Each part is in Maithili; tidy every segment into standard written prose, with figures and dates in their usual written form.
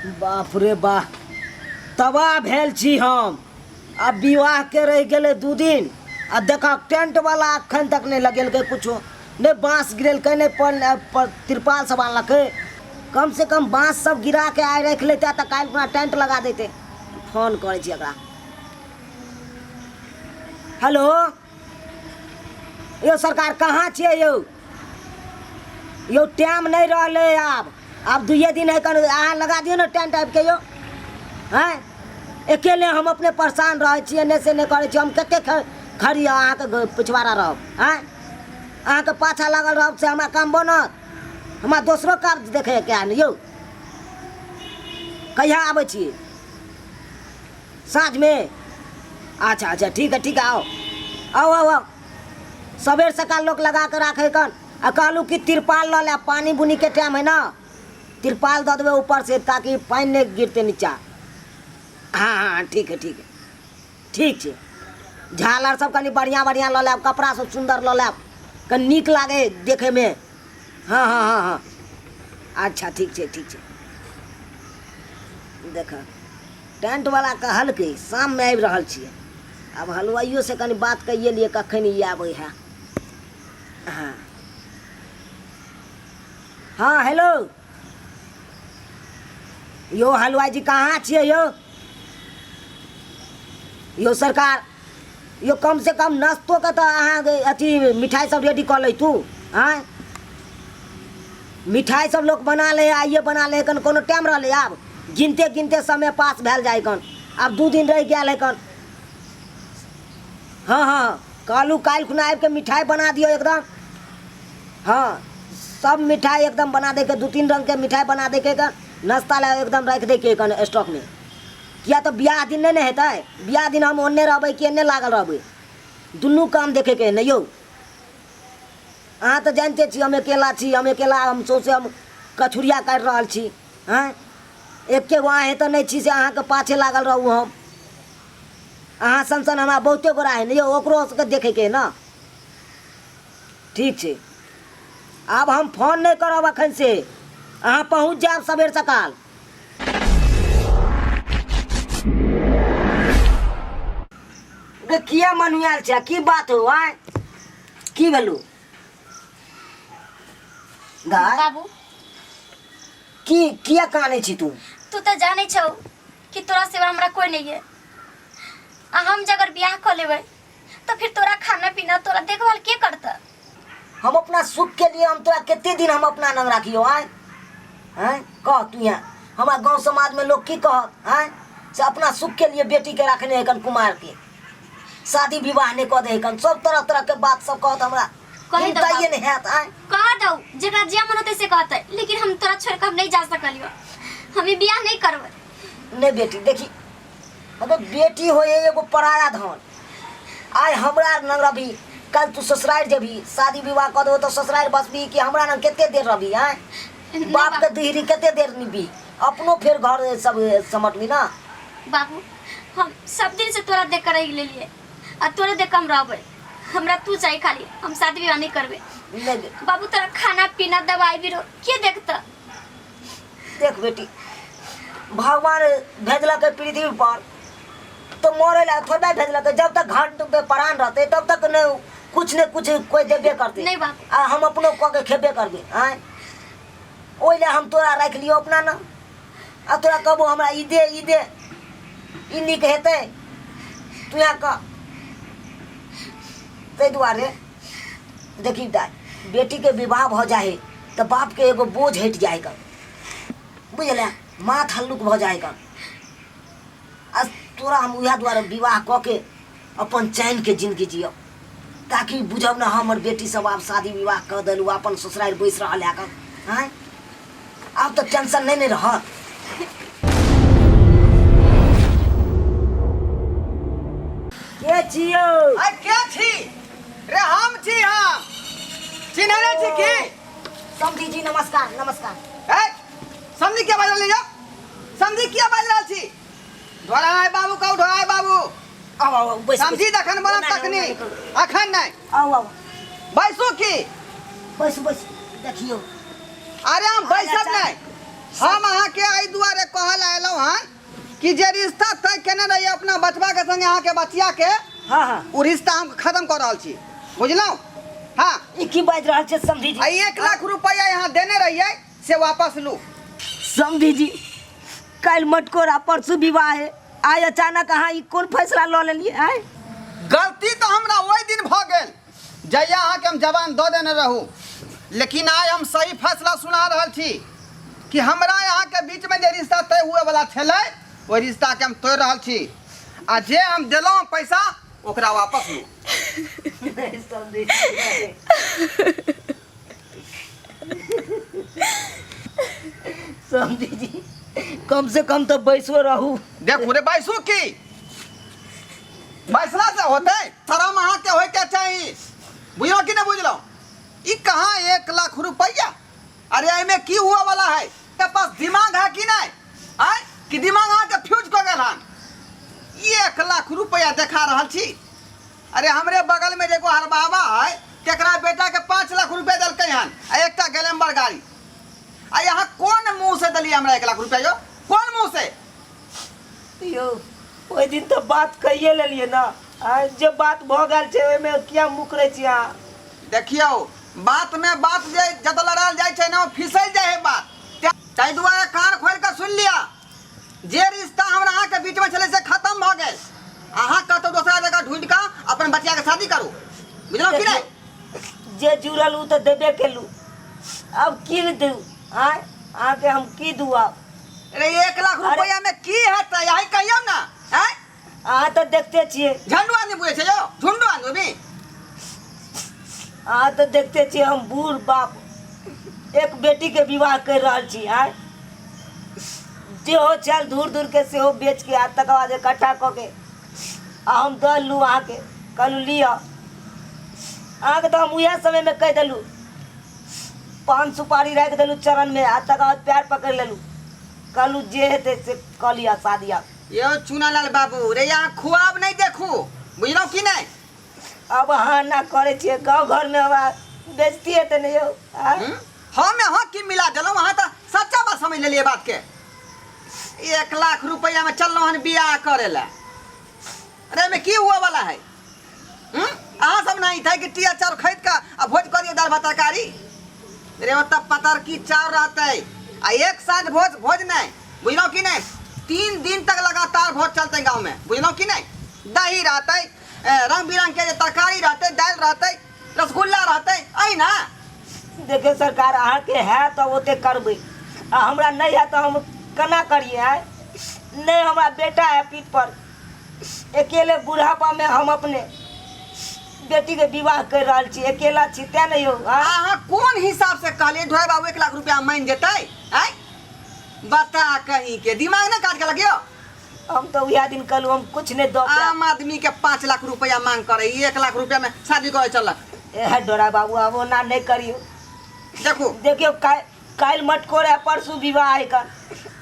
बाप रे बाह, तबाह भेल छी हम। आब विवाहके रहि गेलै 2 दिन आ देखऽ टेंट वाला अखन तक नहि लगेलकै कुछो, नहि बाँस गिरेलकै, नहि तिरपाल सब आनलकै। कम से कम बाँस सब गिरा के आइ राखि लेतै तऽ काल्हि खुना टेंट लगा देतै। फोन करै छी एकरा। हेलो यौ सरकार, कहाँ छियै यौ? यौ टाइम नहि रहलै, आब आब 2 दिन है कन, अहाँ लगा दियौ ने टेंट आबिके यौ। आँय, अकेले हम अपने परेशान रहै छी, एन्ने से नहि करै छी। हम कतेक खड़ी अहाँके पिछवाड़ा रहब? आँय, अहाँके पाछा लागल रहब से हमरा काम बनत? हमरा दोसरो काज देखैके है ने यौ। कहिया आबै छियै? साँझमे? अच्छा अच्छा, ठीक है ठीक है, आओ आओ आओ आओ। सबेर सकाल लोक लगा के राखे कन। आ कहलहुँ कि तिरपाल लऽ ले, पानी बुनीके टाइम है ना, तिरपाल दऽ देबै ऊपर से ताकि पानि नहि गिरतै नीचा। हाँ हाँ हाँ, ठीक है ठीक है, ठीक छै। झालर सब कनि बढ़िआँ बढ़िआँ लऽ लेब, कपड़ा सब सुन्दर लऽ लेब, कनि नीक लागै देखैमे। हाँ हाँ हाँ हाँ, अच्छा ठीक छै ठीक छै। देख टेंटवला कहलकै शाममे आबि रहल छियै। आब हलुआइयोसँ कनि बात कैये लियै कखन ई आबै है। हाँ हाँ, हेलो यौ हलुआई जी, कहाँ छियै यौ? यौ सरकार, यौ कम से कम नाश्तो के तऽ अहाँ अथी मिठाई सब रेडी कऽ लैतू। आँय, मिठाई सब लोक बना ले, आइए बना ले कन, कोनो टाइम रहलै? आब गिनते गिनते समय पास भेल जाइ कन, आब 2 दिन रहि गेल है कन। हाँ हाँ, कहलहुँ काल्हि खुना आबिके मिठाई बना दियौ एकदम। हाँ, सब मिठाई एकदम बना दैके, 2-3 रंगके मिठाई बना दैके कन, नाश्ता लए एकदम राखि दैके कन स्टॉकमे। किया तऽ बियाह दिन नहि ने हेतै, बियाह दिन हम ओन्ने रहबै कि एन्ने लागल रहबै, दुनू काम देखैके है ने यौ। अहाँ तऽ जानिते छी हम अकेला छी, हम अकेला, हम सौँसे हम कछुरिया काटि रहल छी। आँय, एके गो अहेँ तऽ नहि छी से अहाँके पाछे लागल रहू हम। अहाँ सन सन हमरा बहुते गोरा है ने यौ, ओकरो सबके देखैके है ने। ठीक छै, आब हम फोन नहि करब एखन से, अहाँ पहुँच जायब सबेर सकाल। गे किया मनुआयल छै? की बात हो? आय की भेलू गाय? बाबू, की किया कानै छी तू? तू तऽ जानै छौ कि तोरा सिवा हमरा कोई नहीं है, आ हम जे अगर बियाह कऽ लेबै तऽ फिर तोरा खाना पीना, तोरा देखभाल के करतै? हम अपना सुख के लिए हम तोरा कते दिन हम अपना नंग राखियो? आय आय कह तू, यहाँ हमरा गांव समाज में लोग की कहत? आय से अपना सुख के लिए बेटी के रखने है कन, कुमार के शादी विवाह नहीं कह दे है कन, सब तरह तरह के बात सब कहत हमरा। कहि दौ चिंताइए बाप। नहीं हैत। आय कह दौ, जेकरा जे मन होतै से कहतै, लेकिन हम तोरा छोड़ के हम नहीं जा सकलियो, हम ई बियाह नहीं करबै। नहीं बेटी, देखी अगर बेटी हो एगो पराया धन, आइ हमरा लग रहबी, कल तू ससुरारि जेबही, शादी विवाह कऽ देबो तऽ ससुरारि बसबी कि हमरा लग कते देर रहबी? आँय, बाप के दुहरी कते देर निबी, अपनो फेर घर सब समटबी ना। बाबू, हम सब दिन से तोरा देख कर रह लेलिए आ तोरे देख हम रहबै, हमरा तू चाही खाली, हम शादी विवाह नहीं करबै। नहीं बाबू, तोरा खाना पीना दवाई बीरो के देखता? देख बेटी, भगवान भेजलक पृथ्वी पर तो मरे ला थोड़ा भेजलक। जब तक घंट पे प्राण रहते तब तक ने कुछ ने कुछ कोई देबे करते। नहीं बाबू। आ हम अपनो कऽ के खेबे करबे। आँय, ओहि ले हम तोरा राखि लियौ अपना ना, आ तोरा कहबो हमरा ई दे ई दे, ई नीक हेतै? तू यहाँ कह। ताहि दुआरे देखी दाइ, बेटीके विवाह भऽ जाइ है तऽ बापके एगो बोझ हटि जाइ है, बुझले? माथ हल्लुक भऽ जाइ है। आ तोरा हम उएह दुआरे विवाह कऽ के अपन चैनके जिंदगी जियब, ताकि बुझब ने हमर बेटी सब आब शादी विवाह कऽ देलू, अपन ससुरारि बैस रहल है आँय, आब तऽ टेंशन नहि ने रहत। के छियौ? आइ के छी रे? हम छी, हम चिन्है नहि छी की? समधी जी नमस्कार, नमस्कार। ए समधी के बाजि रहल यौ? समधी किया बाजि रहल छी? ढोराय बाबू कहू, ढोराय बाबू। आउ आउ आउ, बैस। समझी तखन बनब। ओना नहि, तखनी ओना नहि करू। अखन नहि। आउ आउ। बैसू की? बैसू बैसू, देखियौ। अरे हम बैसब अच्छा। नहि, हम अहाँके एहि दुआरे कहल कि जे रिश्ता तय केने रहिए अपना बचबा के संगे अहाँके बचिया के हाँ हाँ ओ रिश्ता हम खत्म कऽ रहल छी बुझलहुँ हाँ ई की बाजि रहल छै समधी जी आ 1 लाख रुपया यहाँ देने रहिए से वापस लू। समधी जी काल्हि मटकोरा परसू विवाह है, आइ अचानक अहाँ ई कोन फैसला लऽ लेलियै आइ? गलती तऽ हमरा ओहि दिन भऽ गेल जहिया अहाँके हम जवान दऽ देने रहू, लेकिन आइ हम सही फैसला सुना रहल छी कि हमरा अहाँके बीचमे जे रिश्ता तय हुए वाला छलै ओहि रिश्ताके हम तोड़ि रहल छी आ जे हम देलहुँ पैसा ओकरा वापस लू। नहि समधी जी, नहि। समधी जी कम से कम तऽ बैसो रहू। देखू रे बैसू की बैसला से होतै? शरम अहाँके होइके चाही, बुझलहुँ कि नहि बुझलहुँ? ई कहाँ 1 लाख रुपैआ, अरे एहिमे की हुआ वाला है? के पास दिमाग है कि नहीं आय कि दिमाग अहाँके फ्यूज कऽ गेल हन? 1 लाख रुपैआ देखा रहल छी। अरे हमरे बगल में एगो हरबाबा है तेकरा बेटा के 5 लाख रुपया देलकै हन आ एकटा ग्लैमर गाड़ी, आ यहाँ कोन मुंह से देलियै हमरा 1 लाख रुपया यो? कोन मुंह से? यौ ओहि दिन तऽ बात कहिए लेलियै ने, आ जे बात भऽ गेल छै ओहिमे किया मुकरै छी अहाँ? देखियौ बात में बात जे जतऽ लड़ायल जाइ छै ने ओ फिसल जाइ है बात, ताहि दुआरे कान खोलि कऽ सुनि लिअ, जे रिश्ता हमरा अहाँके बीचमे छलै से खत्म भऽ गेल। अहाँ कतौ दोसरा जगह ढूँढि कऽ अपन बचियाके शादी करू, बुझलहुँ कि नहि? जे जुड़ल ओ तऽ देबे केलहुँ, आब की दू आँय अहाँके हम की दू आब? अरे 1 लाख रुपया में की हेतै यही कहियौ ने आँय? अहाँ तऽ देखते छियै। झंडू आदमी बुझै छै यौ, झुंडू आदमी भी। अहाँ तऽ देखते छियै हम बूढ़ बाप एक बेटीके विवाह करि रहल छी आँय, जेहो छल दूर दूरके सेहो बेचके आ तकर बाद इकट्ठा कऽ के आ हम दऽ देलहुँ अहाँके, कहलहुँ लिअ अहाँके। तऽ हम उएह समयमे कहि देलहुँ, पान सुपारी राखि देलहुँ चरणमे आ तकर बाद पैर पकड़ि लेलहुँ, कहलहुँ जे हेतै से कऽ लिअ शादी आब। यौ चुनालाल बाबू रे यहाँ खुआब नहीं देखू, बुझलहुँ कि नहीं? अब अहाँ एना करै छियै गाँव घरमे हमरा बेजती हेतै ने यौ आँय? हम यहाँ की मिला देलहुँ? अहाँ तऽ सच्चा बात समझ लेलियै बात के। 1 लाख रुपया में चललहुँ हन बियाह करे ला, अरे एहिमे की हुआ वाला है? हम्म? अहाँ सब नहीं थे कि टिया चाउर खरीद कऽ आ भोज करियौ दालि भात तरकारी? रे ओतऽ पतर की चाउर रहतै आ एक साँझ भोज भोज नहीं, बुझलहुँ कि नहीं? 3 दिन तक लगातार भोज चलतै गाँव में, बुझलहुँ कि नहीं? दही रहतै, रंग बिरंग के जे तरकारी रहतै, दालि रहतै, रसगुल्ला रहतै, अइ ना। देखियौ सरकार, अहाँके है तऽ ओते करबै आ हमरा नहि है तऽ हम केना करियै आँय? नहि हमरा बेटा है पीठ पर, अकेले बुढ़ापामे हम अपने बेटीके विवाह करि रहल छी, अकेला छी तेँ ने यौ आँय? अहाँ कोन हिसाब से कहलियै ढोय बाबू 1 लाख रुपया मानि जेतै आँय? बता कहीं के दिमाग ना काज केलक यौ? हम तऽ उएह दिन कहलहुँ हम किछु नहि दऽ पायब। आम आदमी के 5 लाख रुपया मांग करे, 1 लाख रुपया में शादी करे चलक। एह डोरा बाबू, आब ओना नहि करियौ। देखू। देखियौ काल्हि मटकोर है, परसू विवाह है कर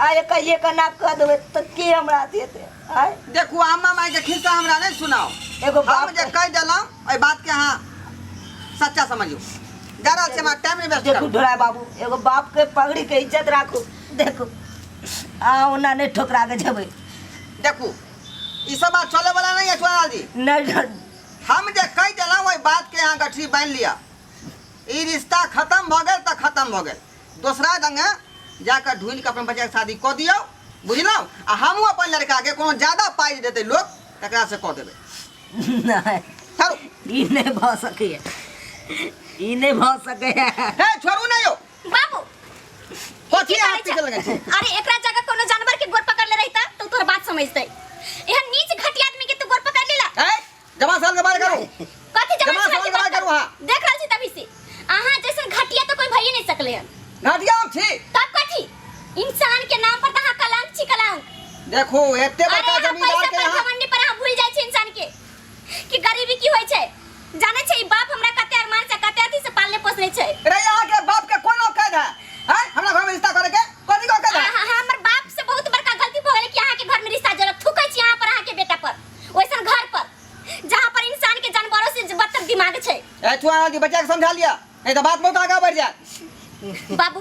आ एक एक ना कऽ देबै तऽ के हमरा देतै आँय? देखू अम्मा माई के खिस्सा हमरा नहीं सुनाओ। एगो हम बाप जे कह देलहुँ एहि बात के अहाँ सच्चा समझियो, जा रहल छी, हमरा टाइम नहीं वेस्ट देखू करू। ढोरा बाबू, एगो बाप के पगड़ी के इज्जत राखू। देखू आ ओना नहि ठोकरा के जेबै। देखू ई सब बात चले वाला नहीं है चुनालाल जी। नहीं। हम जे कह देलहुँ ओहि बात के अहाँ गठरी बान्हि लिअ। ई रिश्ता खत्म भऽ गेल तऽ खत्म भऽ गेल, दोसरा जगह जाकऽ ढूँढि कऽ अपन बच्चाके शादी कऽ दियौ, बुझलहुँ? आ हमहूँ अपन लड़काके कोनो ज्यादा पाइ देतै लोक तकरा से कऽ देबै। नहि। छोड़ू। ई नहि भऽ सकैए, ई नहि भऽ सकैए। हे छोड़ू ने यौ। बाबू। कथी की अहाँ करै पीछे छै? लगै छी? अरे एकरा जगह कोनो जानवर के गोर पकड़ ले रहिता तो तोहर बात समझतै। एहन नीच घटिया आदमी के तू गोर पकड़ लेला? ए जमा साल के बात करू। कथी जमा जमा साल के साल के बात बात करू अहाँ। देख रहल छी तभी से अहाँ जैसन घटिया तो कोई भइए नहीं सकले हन। घटिया हम छी? तब कथी, इंसान के नाम पर त अहाँ कलंक छी, कलंक। देखू एते अरे बड़का अहाँ जमींदार पैसा के पर यहाँ घमंडी पर अहाँ भूल जाइ छी इंसान के कि गरीबी की होइ छै। जानै छै ई बाप हमरा कते अरमान से कते अथी से पालने पोसने छै। रे यहाँ के बाप के कोन औकात है हैं हमरा घर में रिश्ता करे के? कथी के औकात है? हमर बाप से बहुत बड़का गलती भऽ गेलै कि अहाँके घर में रिश्ता जोड़ब। थूकै छी अहाँ पर, अहाँके बेटा पर, ओइसन घर पर जहाँ पर इंसान के जानवरों से बदतर दिमाग छै। ए छुआ जी, बच्चा के समझा लिया, नहीं तो बात बहुत आगा बढ़ जाए। बाबू,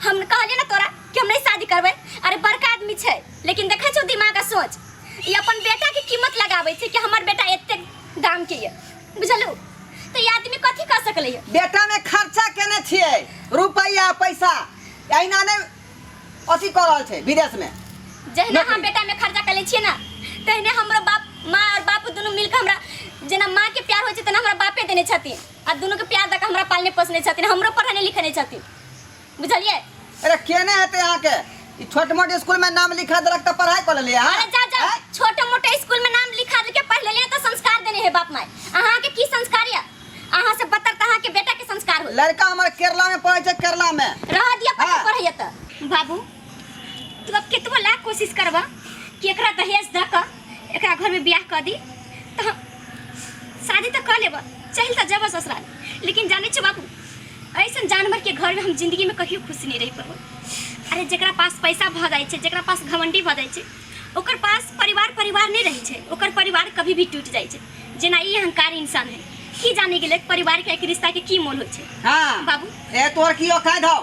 हम कहलिए ना तोरा कि हम नहीं शादी करबै। अरे बड़का आदमी छै लेकिन देखै छौ। सोच ई अपन बेटा के कीमत लगाबै छै कि हमर बेटा एतेक दाम के ये बुझलू तऽ ई आदमी कथी कऽ सकलै ये बेटा में खर्चा केने छियै रुपैआ पैसा अहिना नहि अथी कऽ रहल छै विदेश में जहिना हम बेटा में खर्चा करै छियै ना तहिने हमरो बाप माँ और बाप दुनू मिलके हमरा जेना माँ के प्यार होइ छै तेना हमरा बापे देने छथिन आ दुनू के प्यार दऽ के हमरा पालने पोसने छथिन हमरो पढ़ने लिखने छथिन बुझलियै अरे केने हेतै अहाँके ई छोट मोट स्कूल में नाम लिखा देलक तऽ पढ़ाई कऽ लेलियै अहाँ अरे जा जा आँय? छोटे मोटे स्कूल में नाम लिखा देके पढ़ लेलियै तऽ संस्कार देने है बाप माय अहाँ के की संस्कार या अहाँ से बदतर तऽ अहाँ के बेटा के संस्कार हो लड़का हमर केरला में पढ़ै छै केरला में रह दिया पता हाँ। पढ़ैया तऽ बाबू तू अब केतबो लाख कोशिश करबा कि एकरा दहेज दऽ कऽ एकरा घर में बियाह कऽ दी तऽ हम शादी तऽ कऽ लेब चलि तऽ जेबऽ ससुराल लेकिन जानै छियै बाबू ऐसन जानवर के घर में हम जिंदगी में कहियो खुश नहीं रह पेबै अरे जकरा पास पैसा भऽ जाइ छै जकरा पास घमंडी भऽ जाइ छै ओकर पास परिवार परिवार नहीं रहै छै ओकर परिवार कभी भी टूटि जाइ छै जेना ई अहंकार इंसान है की जाने गेलै परिवार के एक रिश्ता के की मोल होइ छै हाँ बाबू ए तोहर की औकात हौ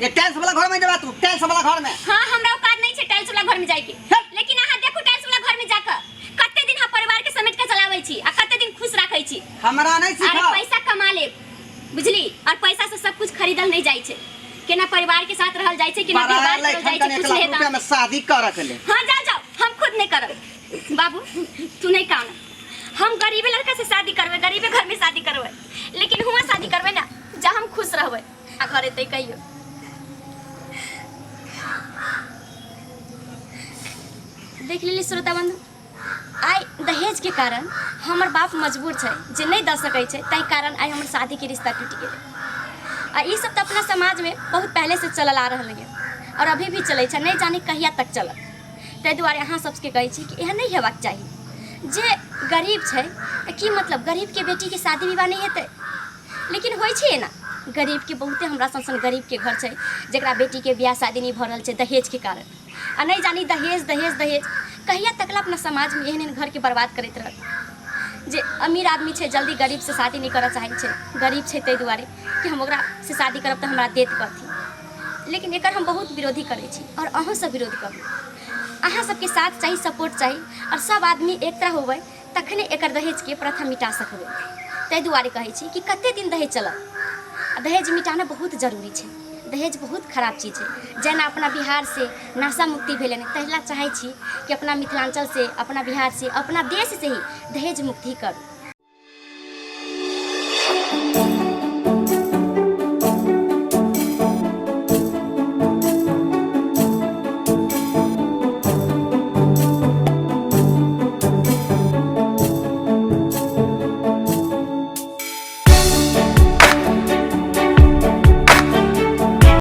ये टाइल्स वाला घर में जेबा तू टाइल्स वाला घर में हाँ हमरा औकात नहीं छै टाइल्स वाला घर में जाए के लेकिन अहाँ देखू टाइल्स वाला घर में जाकर कते दिन हम परिवार के समेट के चलाबै छी आ कते दिन खुश राखै छी हमरा नहीं अरे सिखाओ पैसा कमा लेब बुझली और पैसा से सब कुछ खरीदल नहीं जाइ छै केना परिवार के साथ रहल जाइ छै केना बड़ा व्यवहार करल लैखन जाइ छै कने एक कुछ लाख नहीं रुपया में शादी कर के ले हाँ जाओ जाओ हम खुद नहीं करब बाबू तू नहीं काम हम गरीबे लड़का से शादी करबै गरीबे घर में शादी करबै लेकिन हुआ शादी करबै ना जा हम खुश रहबै आ घर एतै कहियो देख लेली श्रोता बंधु आइ दहेजके कारण हमर बाप मजबूर छै जे नहि दऽ सकै छै ताहि कारण आइ हमर शादीके रिश्ता टूटि गेलै आ ई सब तऽ अपना समाजमे बहुत पहिलेसँ चलल आ रहलै आओर अभी भी चलै छै नहि जानी कहिया तक चलत ताहि दुआरे अहाँ सबके कहै छी कि एहन नहि हेबाक चाही जे गरीब छै तऽ की मतलब गरीबके बेटीके शादी विवाह नहि हेतै लेकिन होइ छै एना गरीबके बहुते हमरा सन सन गरीबके घर छै जकरा बेटीके बियाह शादी नहि भऽ रहल छै दहेजके कारण आ नहि जानी दहेज दहेज दहेज कहिया तकला अपना समाजमे एहन एहन घरके बर्बाद करैत रहत जे अमीर आदमी छै जल्दी गरीबसँ शादी नहि करऽ चाहै छै गरीब छै ताहि दुआरे कि हम ओकरासँ शादी करब तऽ हमरा देत कथी लेकिन एकर हम बहुत विरोधी करै छी आओर अहूँसभ विरोध करू अहाँ सबके साथ चाही सपोर्ट चाही आओर सब आदमी एकता होबै तखने एकर दहेजके प्रथा मिटा सकबै ताहि दुआरे कहै छी कि कते दिन दहेज चलत आ दहेज मिटाना बहुत जरूरी छै दहेज बहुत खराब चीज छै जेना अपना बिहारसँ नशा मुक्ति भेलै तहिला चाहै छी कि अपना मिथिलाञ्चलसँ अपना बिहारसँ अपना देशसँ ही दहेज मुक्ति करू।